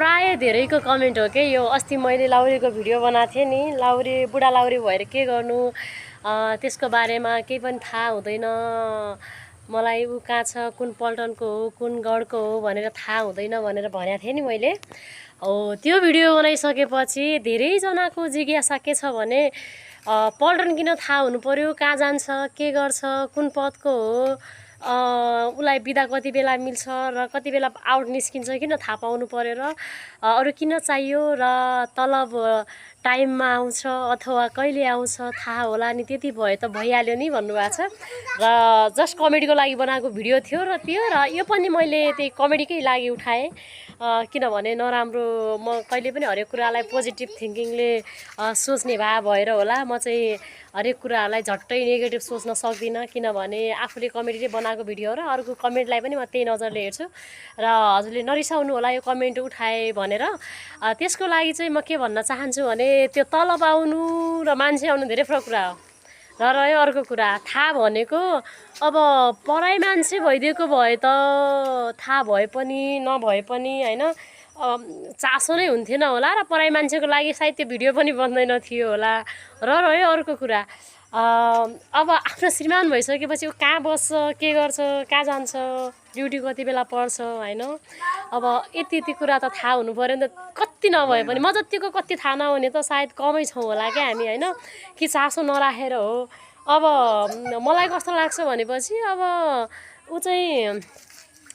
प्राय धेरैको कमेन्ट हो के यो अस्ति मैले लाउरीको भिडियो बनाएको थिएँ नि लाउरी बुढा लाउरी भएर के गर्नु त्यसको बारेमा केही पनि थाहा हुँदैन मलाई उ कहाँ छ कुन पल्टनको हो कुन गढको हो भनेर थाहा हुँदैन भनेर भनेको थिएँ नि मैले हो त्यो भिडियो बनाइसकेपछि धेरैजनाको जिज्ञासा के छ भने पल्टन किन थाहा हुनु पर्यो कहाँ जान्छ के गर्छ कुन पदको हो उलाई बिदा कति बेला मिल्छ र कति बेला आउट निस्किन्छ किन थाहा पाउनु पर्यो र अरु किन चाहियो र तलब टाइममा आउँछ अथवा कहिले आउँछ थाहा होला नि त्यति भए त भइहाल्यो नि भन्नुभएको छ र जस्ट कमेडीको लागि बनाएको भिडियो थियो र यो पनि मैले त्यही कमेडीकै लागि उठाएँ किनभने नराम्रो म कहिले पनि हरेक कुरालाई पोजिटिभ थिङ्किङले सोच्ने भएर होला म चाहिँ हरेक कुराहरूलाई झट्टै नेगेटिभ सोच्न सक्दिनँ किनभने आफूले कमेडीले बनाएको भिडियो र अरूको कमेन्टलाई पनि म त्यही नजरले हेर्छु र हजुरले नरिसाउनु होला यो कमेन्ट उठाए भनेर त्यसको लागि चाहिँ म के भन्न चाहन्छु भने त्यो तलब आउनु र मान्छे आउनु धेरै फरक कुरा हो र रह्यो अर्को कुरा थाहा भनेको अब पढाइ मान्छे भइदिएको भए त थाहा भए पनि नभए पनि हैन चासो नै हुन्थेन होला र पढाइ मान्छेको लागि सायद त्यो भिडियो पनि बन्दैन थियो होला र रह्यो अर्को कुरा अब आफ्नो श्रीमान भइसकेपछि उ कहाँ बस्छ के गर्छ कहाँ जान्छ ड्युटी कति बेला पर्छ हैन अब यति कुरा त थाहा हुनु पर्यो नि त कति नभए पनि म जतिको कति थाहा नहुने त सायद कमै छौँ होला क्या हामी हैन कि चासो नराखेर हो अब मलाई कस्तो लाग्छ भनेपछि अब उ चाहिँ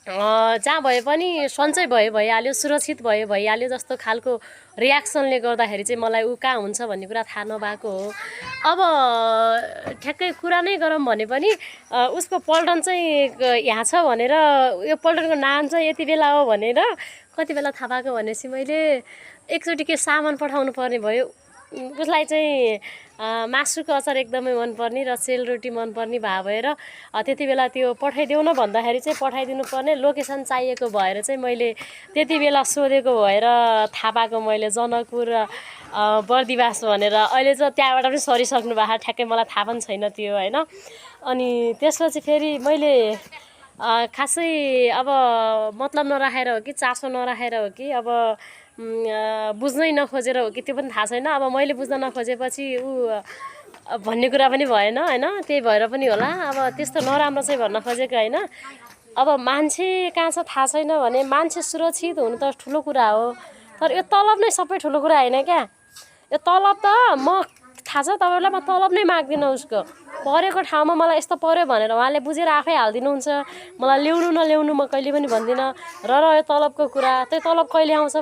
जहाँ भए पनि सन्चै भइहाल्यो सुरक्षित भइहाल्यो जस्तो खालको रियाक्सनले गर्दाखेरि चाहिँ मलाई उ कहाँ हुन्छ भन्ने कुरा थाहा नभएको हो अब ठ्याक्कै कुरा नै गरौँ भने पनि उसको पल्टन चाहिँ यहाँ छ भनेर यो पल्टनको नाम चाहिँ यति बेला हो भनेर कति बेला थाहा पाएको भनेपछि मैले एकचोटि के सामान पठाउनु पर्ने भयो उसलाई चाहिँ मासुको अचार एकदमै मनपर्ने र सेलरोटी मनपर्ने भएर त्यति बेला त्यो पठाइदेऊ न भन्दाखेरि चाहिँ पठाइदिनु पर्ने लोकेसन चाहिएको भएर चाहिँ मैले त्यति बेला सोधेको भएर थाहा पाएको मैले जनकपुर बर्दिवास भनेर अहिले चाहिँ त्यहाँबाट पनि सरिसक्नु भएको ठ्याक्कै मलाई थाहा पनि छैन त्यो हैन अनि त्यसपछि फेरि मैले खासै अब मतलब नराखेर हो कि चासो नराखेर हो कि अब बुझ्नै नखोजेर हो कि त्यो पनि थाहा छैन अब मैले बुझ्न नखोजेपछि उ भन्ने कुरा पनि भएन हैन त्यही भएर पनि होला अब त्यस्तो नराम्रो चाहिँ भन्न खोजेको हैन अब मान्छे कहाँ छ थाहा छैन भने मान्छे सुरक्षित हुनु त ठुलो कुरा हो तर यो तलब नै सबै ठुलो कुरा हैन क्या यो तलब त म थाहा छ तपाईहरुलाई म तलब नै माग्दिन उसको परेको ठाउँमा मलाई यस्तो पर्यो भनेर उहाँले बुझेर आफै हाल्दिनुहुन्छ मलाई ल्याउनु नल्याउनु म कहिले पनि भन्दिन र यो तलबको कुरा त्यही तलब कहिले आउँछ